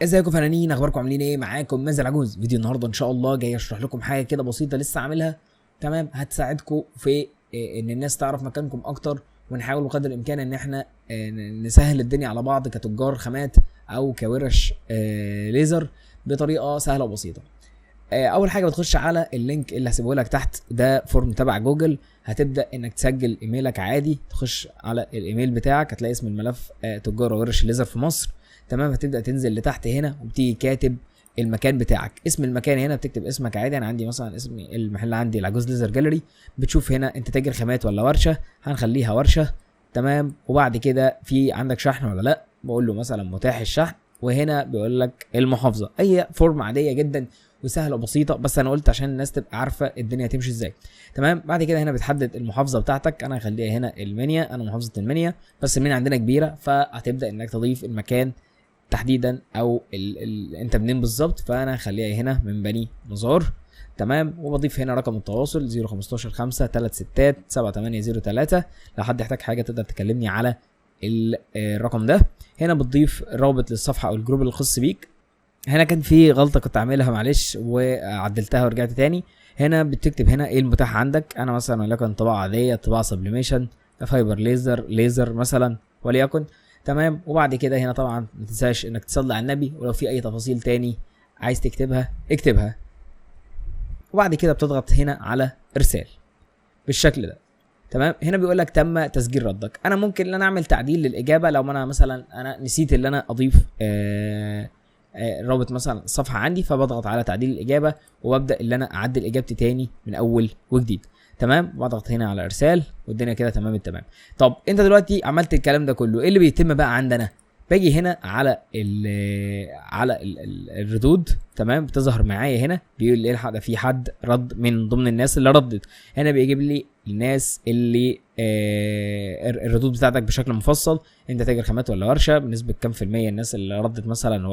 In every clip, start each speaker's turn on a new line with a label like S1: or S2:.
S1: ازيكم فنانين، اخباركم عاملين ايه؟ معاكم مازن العجوز. فيديو النهارده ان شاء الله جاي اشرح لكم حاجة كده بسيطة لسه عاملها، تمام؟ هتساعدكم في ان الناس تعرف مكانكم اكتر، ونحاول بقدر الامكان ان احنا نسهل الدنيا على بعض كتجار خامات او كورش ليزر بطريقة سهلة وبسيطة. اول حاجة بتخش على ال link اللي هسيبه لك تحت، ده form تبع جوجل. هتبدا انك تسجل ايميلك عادي، تخش على الايميل بتاعك هتلاقي اسم الملف تجار ورش الليزر في مصر، تمام؟ هتبدا تنزل لتحت هنا وبتيجي كاتب المكان بتاعك، اسم المكان هنا بتكتب اسمك عادي. انا عندي مثلا اسم المحل عندي العجوز ليزر جاليري. بتشوف هنا انت تاجر خامات ولا ورشه، هنخليها ورشه، تمام؟ وبعد كده في عندك شحن ولا لا، بقول له مثلا متاح الشحن، وهنا بيقول لك المحافظة. اي form عادية جدا وسهلة وبسيطة، بس انا قلت عشان الناس تبقى عارفه الدنيا هتمشي ازاي، تمام؟ بعد كده هنا بتحدد المحافظة بتاعتك، انا هخليها هنا المنيا، انا محافظة المنيا، بس المنيا عندنا كبيرة، فهتبدا انك تضيف المكان تحديدا او انت منين بالظبط، فانا هخليها هنا من بني مزار، تمام؟ وبضيف هنا رقم التواصل 015 5 3 6 7 8 0 3، لو حد يحتاج حاجة تقدر تكلمني على الرقم ده. هنا بتضيف رابط للصفحه او ال group الخاص بيك. هنا كان في غلطه كنت عاملها معلش وعدلتها ورجعت تاني. هنا بتكتب هنا ايه المتاح عندك، انا مثلا وليكن طباعه عادية، طباعه sublimation، fiber laser، ليزر مثلا وليكن، تمام؟ وبعد كده هنا طبعا ما تنساش انك تصلي على النبي، ولو في اي تفاصيل تاني عايز تكتبها اكتبها. وبعد كده بتضغط هنا على ارسال بالشكل ده، تمام؟ هنا بيقول لك تم تسجيل ردك. انا ممكن ان انا اعمل تعديل للاجابة لو انا مثلا نسيت ان انا اضيف رابط مثلا الصفحة عندي، فبضغط على تعديل الاجابة وببدا ان انا اعدل اجابتي تاني من اول وجديد، تمام؟ بضغط هنا على ارسال والدنيا كده تمام التمام. طب انت دلوقتي عملت الكلام ده كله، ايه اللي بيتم بقى عندنا؟ باجي هنا على الردود، تمام؟ بتظهر معايا هنا بيقول لي الحق ده في حد رد من ضمن الناس اللي ردت. هنا بيجيب لي الناس اللي الردود بتاعتك بشكل مفصل، انت تاجر خامات ولا ورشه، بنسبة كام في المية الناس اللي ردت، مثلا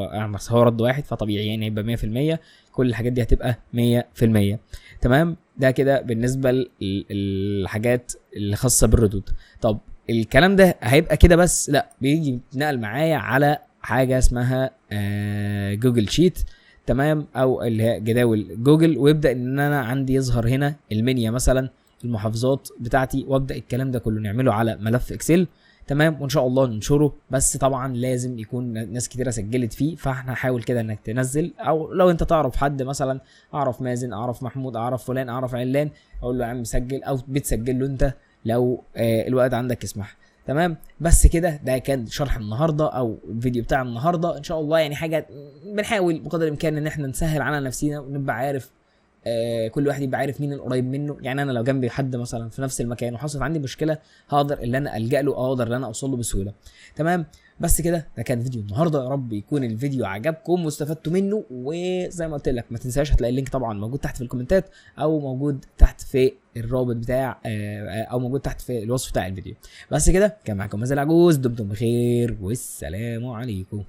S1: هو رد واحد فطبيعي يعني هيبقى 100%، كل الحاجات دي هتبقى 100%، تمام؟ ده كده بالنسبة للحاجات اللي خاصة بالردود. طب الكلام ده هيبقى كده بس؟ لا، بيجي يتنقل معايا على حاجة اسمها Google Sheet، تمام؟ او اللي هي جداول جوجل، ويبدا ان انا عندي يظهر هنا المنيا مثلا، المحافظات بتاعتي، وابدا الكلام ده كله نعمله على ملف Excel، تمام؟ وان شاء الله ننشره، بس طبعا لازم يكون ناس كتيرة سجلت فيه، فاحنا حاول كده انك تنزل، او لو انت تعرف حد مثلا، اعرف مازن، اعرف محمود، اعرف فلان، اعرف علان، اقول له يا عم سجل، او بتسجل له انت لو الوقت عندك يسمح، تمام؟ بس كده، ده كان شرح النهارده او الفيديو بتاع النهارده. ان شاء الله يعني حاجة بنحاول بقدر الامكان ان احنا نسهل على نفسينا ونبقى عارف، كل واحد يبقى عارف مين القريب منه. يعني انا لو جنبي حد مثلا في نفس المكان وحصلت عندي مشكلة، هقدر ان انا الجا له، او اقدر ان انا اوصل له بسهولة، تمام؟ بس كده، ده كان فيديو النهارده. يا رب يكون الفيديو عجبكم واستفدتوا منه، وزي ما قلت لك ما تنساش هتلاقي ال link طبعا موجود تحت في الكومنتات، او موجود تحت في الرابط بتاع او موجود تحت في الوصف بتاع الفيديو. بس كده، كان معاكم مازن العجوز، دمتم بخير والسلام عليكم.